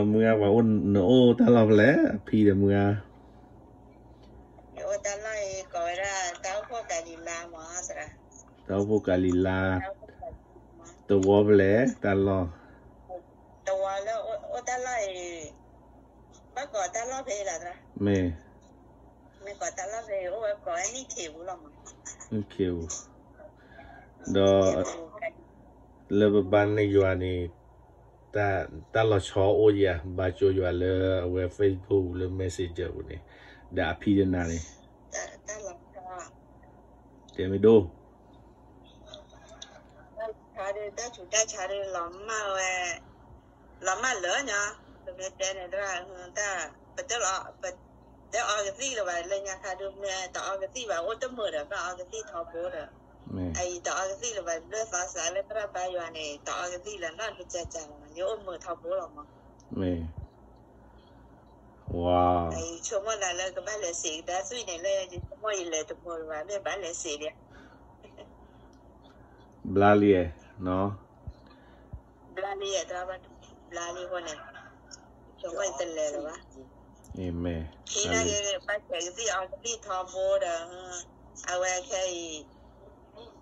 မုၢ်ဂၤ ပှၤအိၣ်နအိၣ်တၢ်လီၢ်ဖဲလဲၣ် အဖံဒီးမုၢ်ဂၤ, ယအိၣ်တၢ်လီၢ်အံၤကိးဝဲဒၣ် တၢ်အိၣ်ဖှိၣ်ကၤလံၤလါမး, တၢ်အိၣ်ဖှိၣ်ကၤလံၤလါ, သဝီဖဲလဲၣ် တၢ်လီၢ်, သဝီလၢအိၣ်တၢ်လီၢ်အံၤ, ဘၣ်ကိးတၢ်လီၢ်ဖဲအံၤလီၤ, မ့ၢ်, မ့ၢ်ကိးတၢ်လီၢ်ဖဲအံၤ အိၣ်ဝဲကိးဝဲနံၣ်ခ့ပူၤလီၤမး, နံၣ်ခ့ပူၤ, ဒီး လၢပဘါန့ၢ်ယွၤန့ၣ် တၢ်လီၤဆီအိၣ်ယၤ ဘါကၠိယွၤလၢအဝဲ Facebook လၢ Messenger ပူၤန့ၣ်, ဒီးအဖံတနၤန့ၣ်, တဲမ့ၢ်ဒိၣ်, တၢ်ဆူးတၢ်ဆါဒ်လီၤမၢ်ဝဲ, လီၤမၢ်လၢာ်ညီ, ပမ့ၢ်တဲန့ၣ် တၢ်, ပတလီၤ, ပတအီကသံၣ်လၢၤဘၣ်လၢညါခါဒုး မ့ၢ်တအီကသံၣ်ဘၣ် အိၣ်တမုာ်ဒီး ဘၣ်အီကသံၣ်ထီဘိဒီး, အအံၤတအီကသံၣ်လၢၤဘၣ် လၢသးစးလၢသရၣ်ဘါယွၤန့ၣ် တအီကသံၣ်လၢၤနီတကကၤလီၤမး ယအိၣ်မုာ်ထီဘိလီၤမး, မ့ၢ်, ဝါ, ဆိကမိၣ်သးလၢကဘၣ်လဲၤစံးကဒါသွံၣ်န့ၣ် လၢယဆိကမိၣ်ယလဲၤတမုာ်လၢၤဘၣ် မ့ၢ်ဘၣ်လဲၤစံးဒံး ဘျါလံ, ဘျါလံ, ဘျါလံအဃိန့ၣ်, ဆိကမိၣ်ယတလဲၤလၢၤဘၣ်, အၤမ့ၣ်, ဘၣ်ဆဲးကသံၣ်အီကသံၣ်ထီဘိဒီး, အဝဲခဲအံၤ,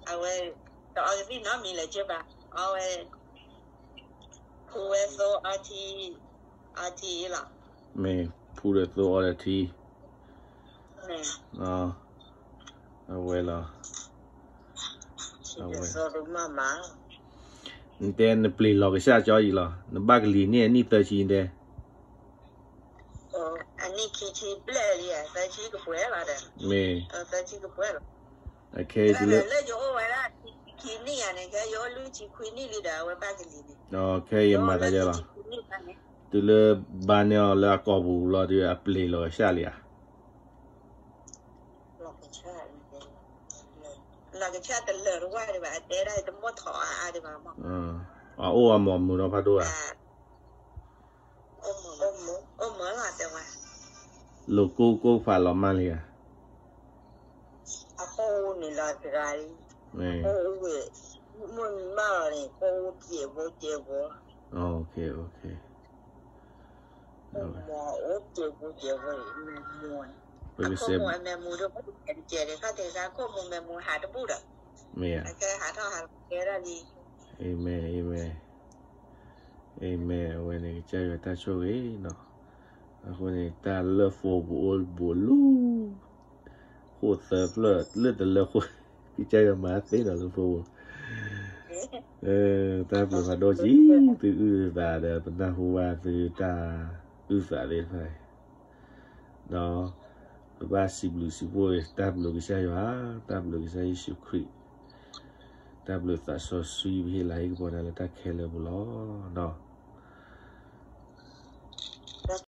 အဝဲ, တအီကသံၣ်နီတမံၤလၢၤဘၣ်, အီဝဲ, ဖူဝဲသိအီထံ, အီထံအံၤလီၤ, မ့ၢ်ဖူဒီးသိအီဒီးထံ အဝဲလီၤ, အဝဲ, နတဲနပျံၤလီၤကစၢ်ကၠီအံၤလီၤ နဘၣ်ကလံၤန့ၣ် အနံၣ်သၢဆံတဲ, အနံၣ်ခံဆံဘျဲၣ်လံ, သၢဆံကပှဲၤလီၤဒီး, မ့ၢ်, သၢဆံကပှဲၤလီၤ, အခဲအံၤတုၤလၢ, လၢယအိၣ်ဝဲဒၣ်ခံနံၣ်ယၤန့ၣ် ခဲယအိၣ်လွံၢ်ဆံခွံနံၣ်လံဒီး အဝဲဘၣ်ကလံၤန့ၣ်, ခဲအံၤယမၤတၢ်ယဲလီၤ, တုၤလၢဘါန့ၢ်အီၤလၢအကိာ်ပူၤလီၤဒီး အပျံၤလီၤကစၢ်လံဧါ လီၤကဆှၣ်တလၢာ်တဝၢ်ဒံးဘၣ်, အတဲဒၣ်တမိၣ်ထီၣ်အါအါဒံးဘၣ်မး, အအိၣ်အမီၤမုာ်ဒီးဖးဒိၣ်ဧါ, အိၣ်မုာ်လီၤတဲဝဲ, လိာ်ကိၢ်ကိၢ်ဖးလီၤမၢ်လံဧါ, အခိၣ်အူန့ၣ်လီၤတဂၤလံ, အခိၣ်အူ, မုၢ်မၢလီၤန့ၣ် ခိၣ်အူကဲးဖိကဲးဖိ, အိၣ်ကဲးဖိကဲးဖိ, အခိၣ်မူအမဲာ်မူဒီး ကဲးတကဲးန့ၣ် ခီၣ်ထံးစါခိၣ်မူမဲာ်မူဟးတဘူၣ်ဒီး, မ့ၢ်ဧါ, အခဲဟးထီၣ်ဟးကဲဒၣ်လံ, အၤမ့ၣ်, အၤမ့ၣ်, အၤမ့ၣ်, အဝဲန့ၣ်ကစၢ်ယွၤတၢ်ဆိၣ်ဂ့ၤနီၤ, အဃိန့ၣ် တၢ်လၢ phone ပူၤအိၣ်ဘူးလူ ဃိၣ်သၢဖျၢၣ်လၢတလၢဃိၣ်, ကစၢ်ယွၤမၤသ့ဒီးလၢ phone ပူၤ, တၢ်ဘျုးဖးဒိၣ်ကံ, သုအုၣ်သးဒီး ပနၢ်ဟူဘၣ်သုတၢ်အုၣ်သးသ့ၣ်တဖၣ်, ဒီးပဘၣ်စံးဘျုးစံးဖှိၣ် တၢ်ဘျုးကစၢ်ယွၤ, တၢ်ဘျုးကစၢ်ယ့ၣ်ၡူးခရံာ်, တၢ်ဘျုးသးစီဆှံ ပဟ့ၣ်လၤဟ့ၣ်ကပီၤနၤလၢတၢ်ခဲလၢာ်ပူၤလီၤ.